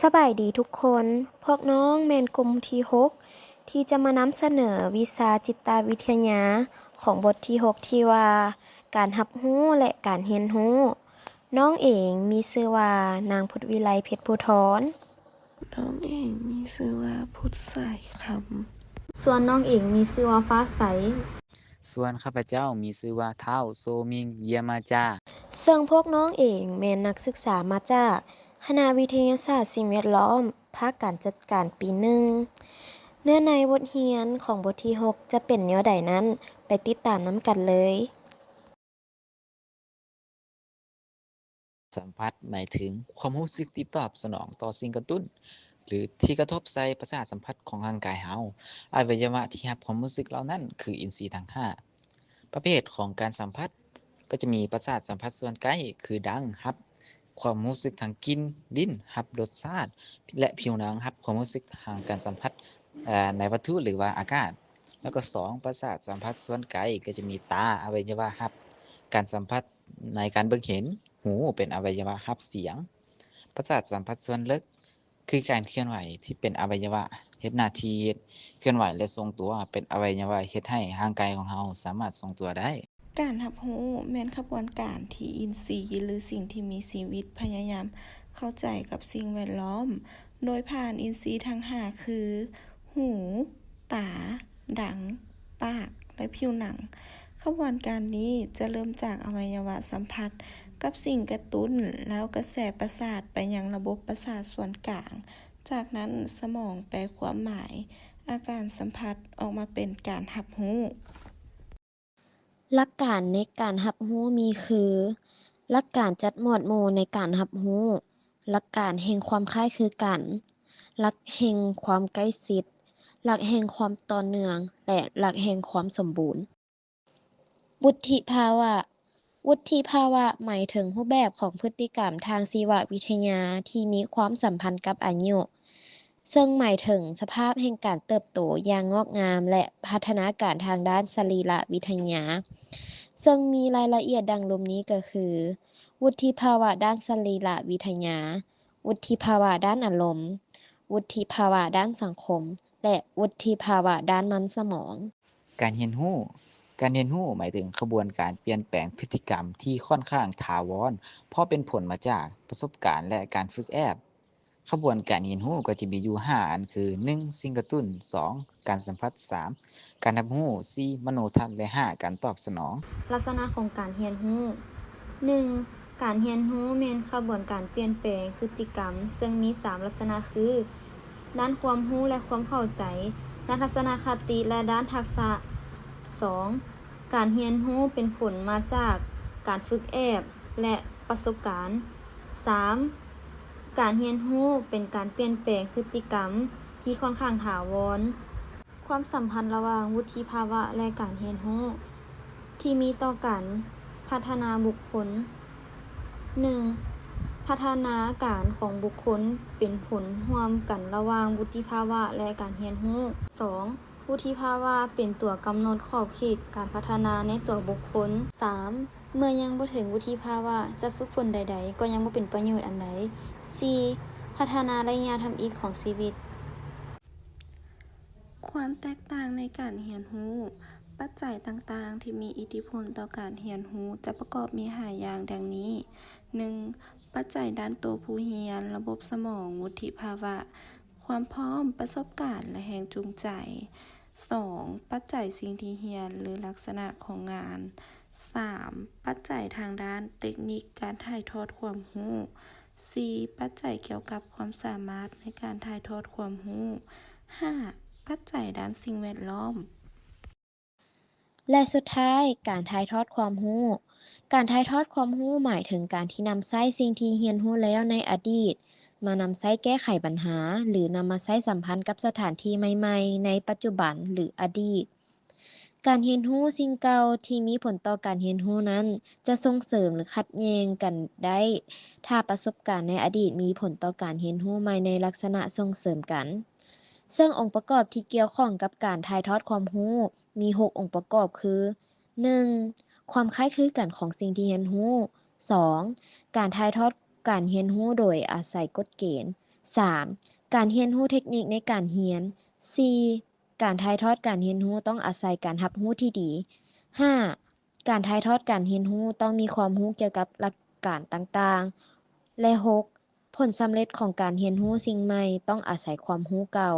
ສະບາຍດີທຸກຄົນ, ພວກນ້ອງແມ່ນກຸ່ມທີຫົກ ທີ່ຈະມານຳສະເໜີວິຊາຈິດຕະວິທະຍາຂອງບົດທີຫົກ ທີ່ວ່າ ການຮັບຮູ້ ແລະ ການຮຽນຮູ້. ນ້ອງເອງມີຊື່ວ່າ ນາງ ພຸດວິໄລ ເພັດພູທອນ. ນ້ອງເອງມີຊື່ວ່າ ພຸດສາຍຄຳ. ສ່ວນນ້ອງເອງມີຊື່ວ່າ ຟ້າໃສ. ສ່ວນຂ້າພະເຈົ້າມີຊື່ວ່າ ທ້າວ ໂຊມິງ ເຢຍມາຈາ. ເຊິ່ງພວກນ້ອງເອງແມ່ນນັກສຶກສາມາຈາກຄະນະວິທະຍາສາດສິ່ງແວດລ້ອມ ພາກການຈັດການປີໜຶ່ງ. ເນື້ອໃນບົດຮຽນຂອງບົດທີຫົກ ຈະເປັນແນວໃດນັ້ນ, ໄປຕິດຕາມນຳກັນເລີຍ. ສຳຜັດ ໝາຍເຖິງຄວາມຮູ້ສຶກຕິດຕອບສະໜອງຕໍ່ສິ່ງກະຕຸ້ນ ຫຼື ທີ່ກະທົບໃສ່ປະສາດສຳຜັດຂອງຮ່າງກາຍເຮົາ. ອະໄວຍະວະທີ່ຮັບຄວາມຮູ້ສຶກເຫຼົ່ານັ້ນຄືອິນຊີທັງຫ້າ. ປະເພດຂອງການສຳຜັດ ກໍຈະມີປະສາດສຳຜັດສ່ວນໃກ້ ຄືດັງ ຮັບຄວາມຮູ້ສຶກທາງກິ່ນ, ລິ້ນ ຮັບລົດຊາດ ແລະ ຜິວໜັງ ຮັບຄວາມຮູ້ສຶກທາງການສຳຜັດ ເອີ ໃນວັດຖຸ ຫຼືວ່າອາກາດ. ແລ້ວກໍສອງ ປະສາດສຳຜັດສ່ວນໄກ ກໍຈະມີຕາ ອະໄວຍະວະຮັບການສຳຜັດໃນການເບິ່ງເຫັນ, ຫູເປັນອະໄວຍະວະຮັບສຽງ. ປະສາດສຳຜັດສ່ວນເລິກ ຄືການເຄື່ອນໄຫວ ທີ່ເປັນອະໄວຍະວະເຮັດໜ້າທີ່ເຮັດ ເຄື່ອນໄຫວ ແລະ ຊົງຕົວ ເປັນອະໄວຍະວະເຮັດໃຫ້ຮ່າງກາຍຂອງເຮົາສາມາດຊົງຕົວໄດ້. ການຮັບຮູ້ແມ່ນຂະບວນການທີ່ອິນຊີ ຫຼື ສິ່ງທີ່ມີຊີວິດພະຍາຍາມເຂົ້າໃຈກັບສິ່ງແວດລ້ອມ ໂດຍຜ່ານອິນຊີທັງຫ້າຄື ຫູ, ຕາ, ດັງ, ປາກ ແລະ ຜິວໜັງ. ຂະບວນການນີ້ຈະເລີ່ມຈາກອະໄວຍະວະສຳຜັດກັບສິ່ງກະຕຸ້ນ ແລ້ວກະແສປະສາດໄປຍັງລະບົບປະສາດສ່ວນກາງ. ຈາກນັ້ນສະໝອງແປຄວາມໝາຍອາການສຳຜັດອອກມາເປັນການຮັບຮູ້. ຫຼັກການໃນການຮັບຮູ້ມີຄື ຫຼັກການຈັດໝວດໝູ່ໃນການຮັບຮູ້, ຫຼັກການແຫ່ງຄວາມຄ້າຍຄືກັນ, ຫຼັກແຫ່ງຄວາມໃກ້ຊິດ, ຫຼັກແຫ່ງຄວາມຕໍ່ເນື່ອງ ແລະ ຫຼັກແຫ່ງຄວາມສົມບູນ. ວຸດທິພາວະ. ວຸດທິພາວະໝາຍເຖິງຮູບແບບຂອງພຶດຕິກຳທາງຊີວະວິທະຍາທີ່ມີຄວາມສຳພັນກັບອາຍຸ, ເຊິ່ງໝາຍເຖິງສະພາບແຫ່ງການເຕີບໂຕຢ່າງງອກງາມ ແລະ ພັດທະນາການທາງດ້ານສະລີລະວິທະຍາ, ເຊິ່ງມີລາຍລະອຽດດັ່ງລຸ່ມນີ້ກໍຄື ວຸດທິພາວະດ້ານສະລີລະວິທະຍາ, ວຸດທິພາວະດ້ານອາລົມ, ວຸດທິພາວະດ້ານສັງຄົມ ແລະ ວຸດທິພາວະດ້ານມັນສະໝອງ. ການຮຽນຮູ້. ການຮຽນຮູ້ໝາຍເຖິງຂະບວນການປ່ຽນແປງພຶດຕິກຳທີ່ຂ້ອນຂ້າງຖາວອນ ເພາະເປັນຜົນມາຈາກປະສົບການ ແລະ ການຝຶກແອບ. ຂະບວນການຮຽນຮູ້ກໍຈະມີຢູ່ຫ້າອັນຄື ໜຶ່ງ ສິ່ງກະຕຸ້ນ, ສອງ ການສຳຜັດ, ສາມ ການຮັບຮູ້, ສີ່ ມະໂນທັດ ແລະ ຫ້າ ການຕອບສະໜອງ. ລັກສະນະຂອງການຮຽນຮູ້. ໜຶ່ງ ການຮຽນຮູ້ແມ່ນຂະບວນການປ່ຽນແປງພຶດຕິກຳ ເຊິ່ງມີສາມລັກສະນະຄື ດ້ານຄວາມຮູ້ ແລະ ຄວາມເຂົ້າໃຈ, ດ້ານທັດສະນະຄະຕິ ແລະ ດ້ານທັກສະ. ສອງ ການຮຽນຮູ້ເປັນຜົນມາຈາກການຝຶກແອບ ແລະ ປະສົບການ. ສາມ ການຮຽນຮູ້ເປັນການປ່ຽນແປງພຶດຕິກຳທີ່ຂ້ອນຂ້າງຖາວອນ. ຄວາມສຳພັນລະຫວ່າງວຸດທິພາວະ ແລະ ການຮຽນຮູ້ ທີ່ມີຕໍ່ການພັດທະນາບຸກຄົນ. ໜຶ່ງ ພັດທະນາການຂອງບຸກຄົນເປັນຜົນຮ່ວມກັນລະຫວ່າງວຸດທິພາວະ ແລະ ການຮຽນຮູ້. ສອງ ວຸດທິພາວະເປັນຕົວກຳນົດຂອບເຂດການພັດທະນາໃນຕົວບຸກຄົນ. ສາມ ເມື່ອຍັງບໍ່ເຖິງວຸດທິພາວະ, ຈະຝຶກຝົນໃດໆກໍຍັງບໍ່ເປັນປະໂຫຍດອັນໃດ. ສີ່ ພັດທະນາໄລຍະທຳອິດຂອງຊີວິດ. ຄວາມແຕກຕ່າງໃນການຮຽນຮູ້. ປັດໄຈຕ່າງໆທີ່ມີອິດທິພົນຕໍ່ການຮຽນຮູ້ຈະປະກອບມີຫ້າຢ່າງດັ່ງນີ້. ໜຶ່ງ ປັດໄຈດ້ານຕົວຜູ້ຮຽນ, ລະບົບສະໝອງ, ວຸດທິພາວະ, ຄວາມພ້ອມ, ປະສົບການ ແລະ ແຮງຈູງໃຈ. ສອງ ປັດໄຈສິ່ງທີ່ຮຽນ ຫຼື ລັກສະນະຂອງງານ. ສາມ ປັດໄຈທາງດ້ານເຕັກນິກການຖ່າຍທອດຄວາມຮູ້. ສີ່ ປັດໄຈກ່ຽວກັບຄວາມສາມາດໃນການຖ່າຍທອດຄວາມຮູ້. ຫ້າ ປັດໄຈດ້ານສິ່ງແວດລ້ອມ. ແລະ ສຸດທ້າຍ, ການຖ່າຍທອດຄວາມຮູ້. ການຖ່າຍທອດຄວາມຮູ້ໝາຍເຖິງການທີ່ນຳໃຊ້ສິ່ງທີ່ຮຽນຮູ້ແລ້ວໃນອະດີດ ມານຳໃຊ້ແກ້ໄຂບັນຫາ ຫຼື ນຳມາໃຊ້ສຳພັນກັບສະຖານທີ່ໃໝ່ໆໃນປັດຈຸບັນ ຫຼື ອະດີດ. ການຮຽນຮູ້ສິ່ງເກົ່າທີ່ມີຜົນຕໍ່ການຮຽນຮູ້ນັ້ນ ຈະສົ່ງເສີມ ຫຼື ຂັດແຍ່ງກັນໄດ້ ຖ້າປະສົບການໃນອະດີດມີຜົນຕໍ່ການຮຽນຮູ້ໃໝ່ໃນລັກສະນະສົ່ງເສີມກັນ. ເຊິ່ງອົງປະກອບທີ່ກ່ຽວຂ້ອງກັບການຖ່າຍທອດຄວາມຮູ້ ມີຫົກອົງປະກອບຄື ໜຶ່ງ ຄວາມຄ້າຍຄືກັນຂອງສິ່ງທີ່ຮຽນຮູ້, ສອງ ການຖ່າຍທອດການຮຽນຮູ້ໂດຍອາໄສກົດເກນ, ສາມ ການຮຽນຮູ້ເທັກນິກໃນການຮຽນ. ສີ່ ການຖ່າຍທອດການຮຽນຮູ້ຕ້ອງອາໄສການຮັບຮູ້ທີ່ດີ. ຫ້າ ການຖ່າຍທອດການຮຽນຮູ້ຕ້ອງມີຄວາມຮູ້ກ່ຽວກັບຫຼັກການຕ່າງໆ. ແລະ ຫົກ ຜົນສຳເລັດຂອງການຮຽນຮູ້ສິ່ງໃໝ່ຕ້ອງອາໄສຄວາມຮູ້ເກົ່າ.